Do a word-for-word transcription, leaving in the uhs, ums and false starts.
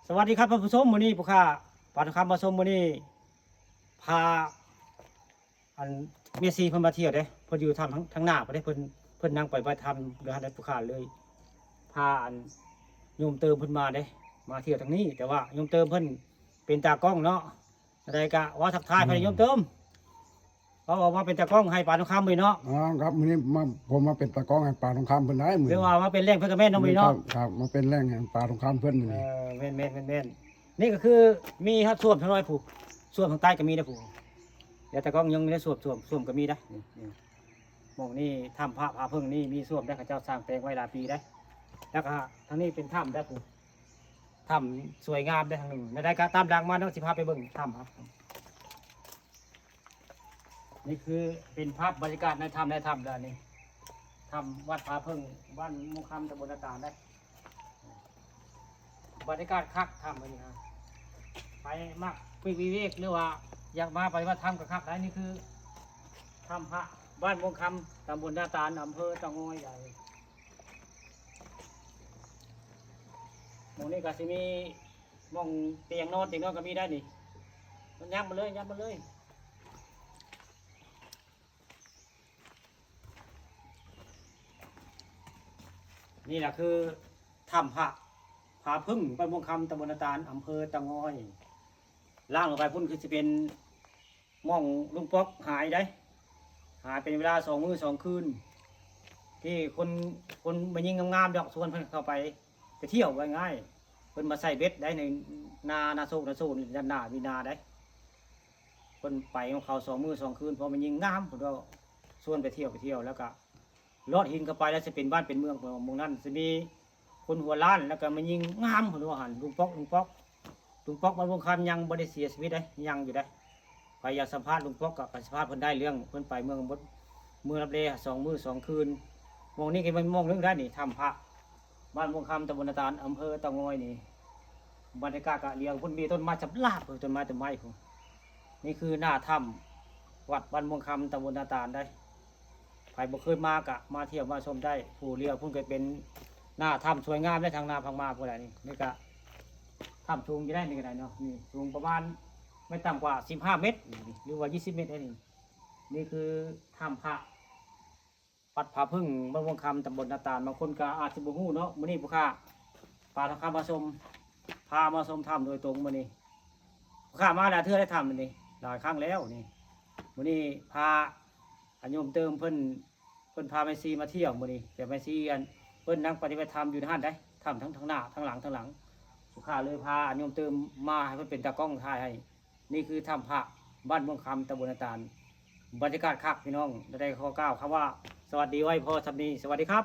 สวัสดีครับท่านผู้ชม มื้อนี้ผู้ข้าปานคำมาชม มื้อนี้พา อันแม่ชีเพิ่นมาเที่ยวเด้ เพิ่นอยู่ทางทางหน้าพุ้นเด้ เพิ่นเพิ่นนั่งไปฏิบัติธรรมอยู่หั่นเด้ ผู้ข้าเลยพาอันโยมเติมเพิ่นมาเด้ มาเที่ยวทางนี้ แต่ว่าโยมเติมเพิ่นเป็นตากล้องเนาะ อะไรกะว่าทักทายไป อืม โยมเติม เขาบอกว่าเป็นตากล้องให้ปานคำเลยเนาะ อ๋อ ครับ มื้อนี้มา ผมมาเป็นตากล้องให้ปานคำเพิ่นได้มื้อนี้ หรือว่ามาเป็นแรงเพิ่นก็แม่นเนาะมื้อนี้เนาะ ครับ ครับ มาเป็นแรงให้ปานคำเพิ่นมื้อ เอ นี้ อ แม่นๆๆๆ นี่ก็คือมีฮอดส้วมทางน้อยผู้ ส้วมทางใต้ก็มีเด้อผู้ เดี๋ยวตากล้องยังได้ส้วม ส้วม ส้วมก็มีนะ นี่ นี่ หม่องนี่ถ้ำพระผาผึ้งนี่มีส้วมได้ เขาเจ้าสร้างแปลงไว้หลายปีได้ แล้วก็ทางนี้เป็นถ้ำได้ผู้ ถ้ำสวยงามได้ทางหนึ่ง ได้ก็ตามหลังมาเนาะ สิพาไปเบิ่งถ้ำครับ นี่คือเป็นภาพบรรยากาศในถ้ำ ในถ้ำเด้อนี่ ถ้ำวัดผาผึ้ง บ้านม่วงคำ ตำบลนาตาลได้ บรรยากาศคักถ้ำอันนี้ฮะ ไปมักปีกวิเวก หรือว่าอยากมาปฏิบัติธรรมก็คักได้ นี่คือถ้ำพระบ้านม่วงคำ ตำบลนาตาล อำเภอเตางอยได้ หม่องนี้ก็สิมีหม่องเตียงนอน เตียงนอนก็มีได้นี่ มันยับมาเลย ยับมาเลย นี่แหละคือถ้ำพระผาผึ้ง บ้านม่วงคำ ตำบลนาตาล อำเภอเตางอย ล่างลงไปพุ้นคือสิเป็นหม่องลุงป๊อกหายได้ หายเป็นเวลาสองมื้อสองคืน ที่คน คนแม่ญิงงามๆดอก ชวนเพิ่นเข้าไป ไปเที่ยวว่าง่าย เพิ่นมาใส่เบ็ดได้ในนา นาโซก นาโซน ด้านหน้ามีนาได้ เพิ่นไปของเขาสองมื้อสองคืน เพราะแม่ญิงงาม เพิ่นก็ชวนไปเที่ยว ไปเที่ยว แล้วก็ลอดหินเข้าไปแล้วสิเป็นบ้านเป็นเมือง หม่องนั้นสิมีคนหัวล้าน แล้วก็แม่ญิงงาม เพิ่นว่าหั่น ลุงป๊อก ลุงป๊อก ลุงป๊อก บ้านม่วงคำยังบ่ได้เสียชีวิตเด้ ยังอยู่เด้ ใครอยากสัมภาษณ์ลุงป๊อกก็ไปสัมภาษณ์เพิ่นได้ เรื่องเพิ่นไปเมืองบด เมืองลับแลสองมื้อสองคืน หม่องนี้ก็เป็นหม่องหนึ่งได้นี่ ถ้ำพระบ้านม่วงคำ ตำบลนาตาล อำเภอเตางอยนี่ บรรยากาศก็เลียวพุ้นมีต้นไม้ชำลาบ ต้นไม้ ต้นไม้พุ้น นี่คือหน้าถ้ำวัดบ้านม่วงคำ ตำบลนาตาลได้ ใครบ่เคยมาก็มาเที่ยวมาชมได้ ผู้เลียวพุ้นก็เป็นหน้าถ้ำสวยงามได้ ทางหน้าพังมาพุ้นแหละนี่ นี่ก็ถ้ำสูงอยู่ได้นี่ก็ได้เนาะ นี่สูงประมาณไม่ต่ำกว่าสิบห้าเมตร หรือว่ายี่สิบเมตรได้นี่ นี่คือถ้ำพระวัดผาผึ้ง บ้านม่วงคำ ตำบลนาตาล บางคนก็อาจสิบ่ฮู้เนาะ มื้อนี้ผู้ข้าปานคำมาชม พามาชมถ้ำโดยตรงมื้อนี้ ผู้ข้ามาหลายเทื่อได้ถ้ำนี่ หลายครั้งแล้วนี่ มื้อนี้พา อันโยมเติมเพิ่น เพิ่นพาแม่ชีมาเที่ยวมื้อนี้ แต่แม่ชีอัน เพิ่นนั่งปฏิบัติธรรมอยู่ในหั่นได้ ถ้ำทั้ง ทั้งหน้า ทั้งหลัง ทั้งหลัง ผู้ข้าเลยพาอันโยมเติมมาให้เพิ่นเป็นตากล้องถ่ายให้ นี่คือถ้ำพระบ้านม่วงคำ ตำบลนาตาล บรรยากาศคักพี่น้อง ได้ขอกล่าวคำว่าสวัสดีไว้พอส่ำนี้ สวัสดีครับ